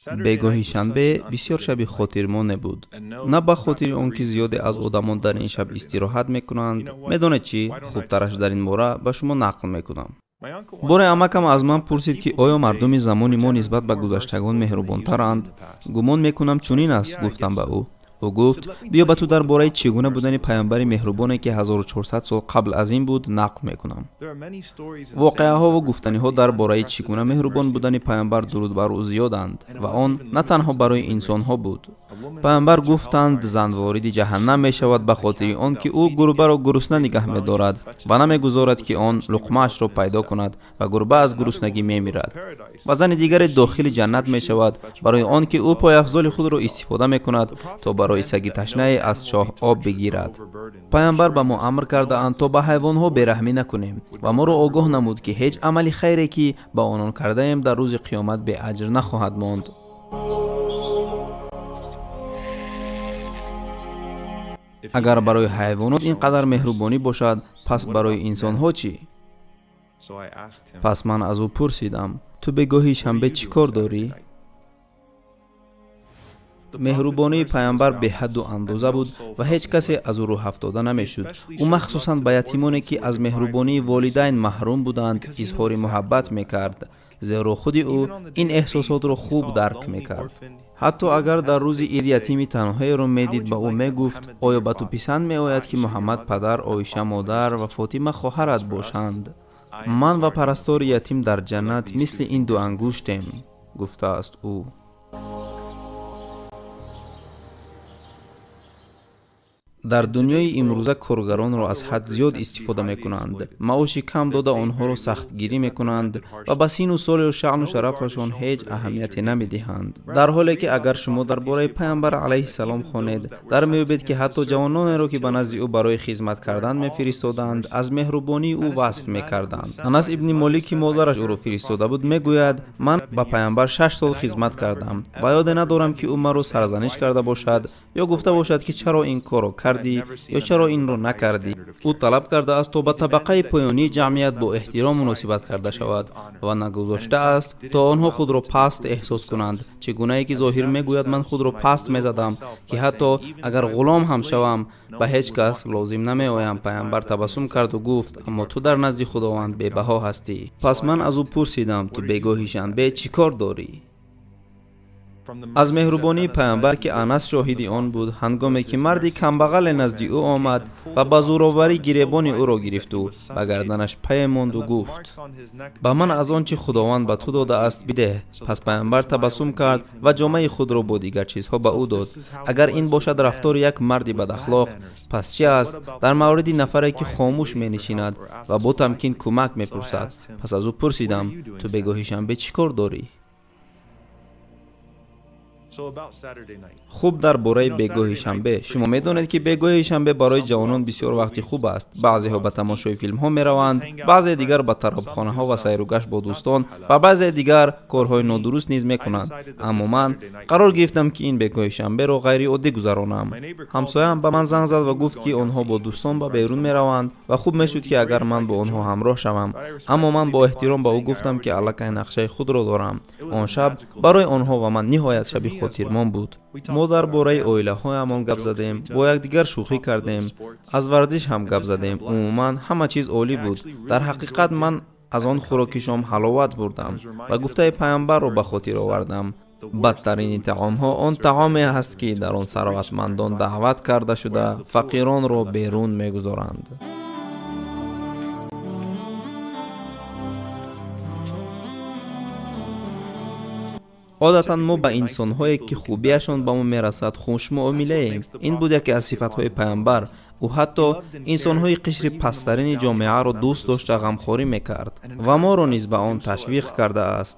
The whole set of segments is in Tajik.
Бегоҳи шанбе бисёр шаби хотирмоне буд. На ба хотири он ки зиёде аз одамон дар ин шаб истироҳат мекунанд. Медонед чӣ? Хубтараш дар ин бора ба шумо нақл мекунам. Боре амакам аз ман пурсид, ки оё мардуми замони мо нисбат ба гузаштагон меҳрубонтаранд? Гумон мекунам чунин аст, гуфтам ба ӯ. Ӯ гуфт: биё ба ту дар бораи чӣ гуна будани паёмбари меҳрубоне, ки 1400 сол қабл аз ин буд, нақл мекунам. Воқеаҳо ва гуфтаниҳо дар бораи чӣ гуна меҳрубон будани паёмбар дуруд бар ӯ зиёданд ва он на танҳо барои инсонҳо буд. Паёмбар гуфтанд: зан вориди ҷаҳаннам мешавад ба хотири он ки ӯ гурбаро гурусна нигаҳ медорад ва намегузорад, ки он луқмаашро пайдо кунад ва гурба аз гуруснагӣ мемирад. Ва зани дигаре дохили ҷаннат мешавад барои он ки ӯ пойафзоли худро истифода мекунад то барои саги ташнае аз чоҳ об бигирад. Паёмбар ба мо амр кардаанд то ба ҳайвонҳо бераҳмӣ накунем ва моро огоҳ намуд, ки ҳеҷ амали хайре, ки ба онон кардаем, дар рӯзи қиёмат беаҷр нахоҳад монд. Агар барои ҳайвонот ин қадар меҳрубонӣ бошад, пас барои инсонҳо чӣ? Пас ман аз ӯ пурсидам: ту бегоҳи шанбе чӣ кор дорӣ? Меҳрубонии паёмбар беҳадду андоза буд ва ҳеҷ касе аз ӯ рӯҳафтода намешуд. Ӯ махсусан ба ятимоне, ки аз меҳрубонии волидайн маҳрум буданд, изҳори муҳаббат мекард, зеро худи ӯ ин эҳсосотро хуб дарк мекард. Ҳатто агар дар рӯзи ид ятими танҳоеро медид, ба ӯ мегуфт: оё ба ту писанд меояд, ки Муҳаммад падар, Оиша модар ва Фотима хоҳарат бошанд? Ман ва парастори ятим дар ҷаннат мисли ин ду ангуштем, гуфтааст ӯ. Дар дунёи имрӯза коргаронро аз ҳад зиёд истифода мекунанд, маоши кам дода онҳоро сахтгирӣ мекунанд ва ба сину солю шаъну шарафашон ҳеҷ аҳамияте намедиҳанд. Дар ҳоле ки агар шумо дар бораи паёмбар алайҳиссалом хонед, дар меёбед, ки ҳатто ҷавононеро, ки ба назди ӯ барои хизмат кардан мефиристоданд, аз меҳрубонии ӯ васф мекарданд. Анас ибни Молик, ки модараш ӯро фиристода буд, мегӯяд: ман ба паёмбар 6 сол хизмат кардам ва ёде надорам, ки ӯ маро сарзаниш карда бошад ё гуфта бошад, ки чаро ин корро кардӣ ё чаро инро накардӣ. Ӯ талаб кардааст, то ба табақаи поёнии ҷамъият бо эҳтиром муносибат карда шавад ва нагузоштааст, то онҳо худро паст эҳсос кунанд. Чӣ гунае ки зоҳир мегӯяд: ман худро паст мезадам, ки ҳатто агар ғулом ҳам шавам, ба ҳеҷ кас лозим намеоям. Паёмбар табассум карду гуфт: аммо ту дар назди Худованд бебаҳо ҳастӣ. Пас ман аз ӯ пурсидам: ту бегоҳи шанбе чӣ кор дорӣ? Аз меҳрубонии паёмбар, ки Анас шоҳиди он буд, ҳангоме ки марди камбағале назди ӯ омад ва ба зӯроварӣ гиребони ӯро гирифту ба гарданаш пае монду гуфт: ба ман аз он чӣ Худованд ба ту додааст бидеҳ. Пас паёмбар табассум кард ва ҷомаи худро бо дигар чизҳо ба ӯ дод. Агар ин бошад рафтори як марди бадахлоқ, пас чӣ аст дар мавриди нафаре, ки хомӯш менишинад ва бо тамкин кӯмак мепурсад? Пас аз ӯ пурсидам: ту бегоҳи шанбе чӣ кор дорӣ? Хуб, дар бораи бегоҳи шанбе. Шумо медонед, ки бегоҳи шанбе барои ҷавонон бисёр вақти хуб аст. Баъзеҳо ба тамошои филмҳо мераванд, баъзе дигар ба тарабхонаҳо ва сайругашт бо дӯстон ва баъзе дигар корҳои нодуруст низ мекунанд. Аммо ман қарор гирифтам, ки ин бегоҳи шанберо ғайриоддӣ гузаронам. Ҳамсоям ба ман занг зад ва гуфт, ки онҳо бо дӯстон ба берун мераванд ва хуб мешуд, ки агар ман бо онҳо ҳамроҳ шавам. Аммо ман бо эҳтиром ба ӯ гуфтам, ки аллакай нақшаи худро дорам. Он шаб барои онҳо ва ман ниҳоят шаби хотирмон буд. Мо дар бораи оилаҳоямон гап задем, бо якдигар шӯхӣ кардем, аз варзиш ҳам гап задем. Умуман ҳама чиз олӣ буд. Дар ҳақиқат ман аз он хӯроки шом ҳаловат бурдам ва гуфтаи паёмбарро ба хотир овардам. Бадтарини таомҳо он таоме аст, ки дар он сарватмандон даъват карда шуда фақиронро берун мегузоранд. Одатан мо ба инсонҳое, ки хубиашон ба мо мерасад, хушмуомилаем. Ин буд яке аз сифатҳои паёмбар. Ӯ ҳатто инсонҳои қишри пасттарини ҷомеаро дӯст дошта ғамхорӣ мекард ва моро низ ба он ташвиқ кардааст.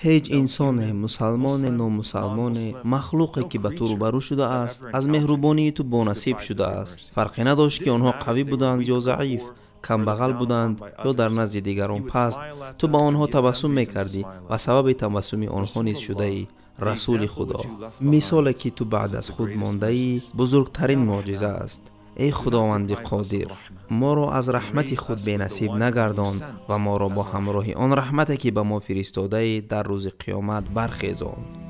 Ҳеҷ инсоне, мусалмоне, номусалмоне, махлуқе, ки ба ту рӯбарӯ шудааст, аз меҳрубонии ту бонасиб шудааст. Фарқе надошт, ки онҳо қавӣ буданд ё заиф, камбағал буданд ё дар назди дигарон паст. Ту ба онҳо табассум мекардӣ ва сабаби табассуми онҳо низ шудаӣ. Расули Худо, мисоле, ки ту баъд аз худ мондаӣ, бузургтарин мӯъҷиза аст. Эй Худованди Қодир, моро аз раҳмати худ бенасиб нагардон ва моро бо ҳамроҳи он раҳмате, ки ба мо фиристодаӣ, дар рӯзи қиёмат бархезон.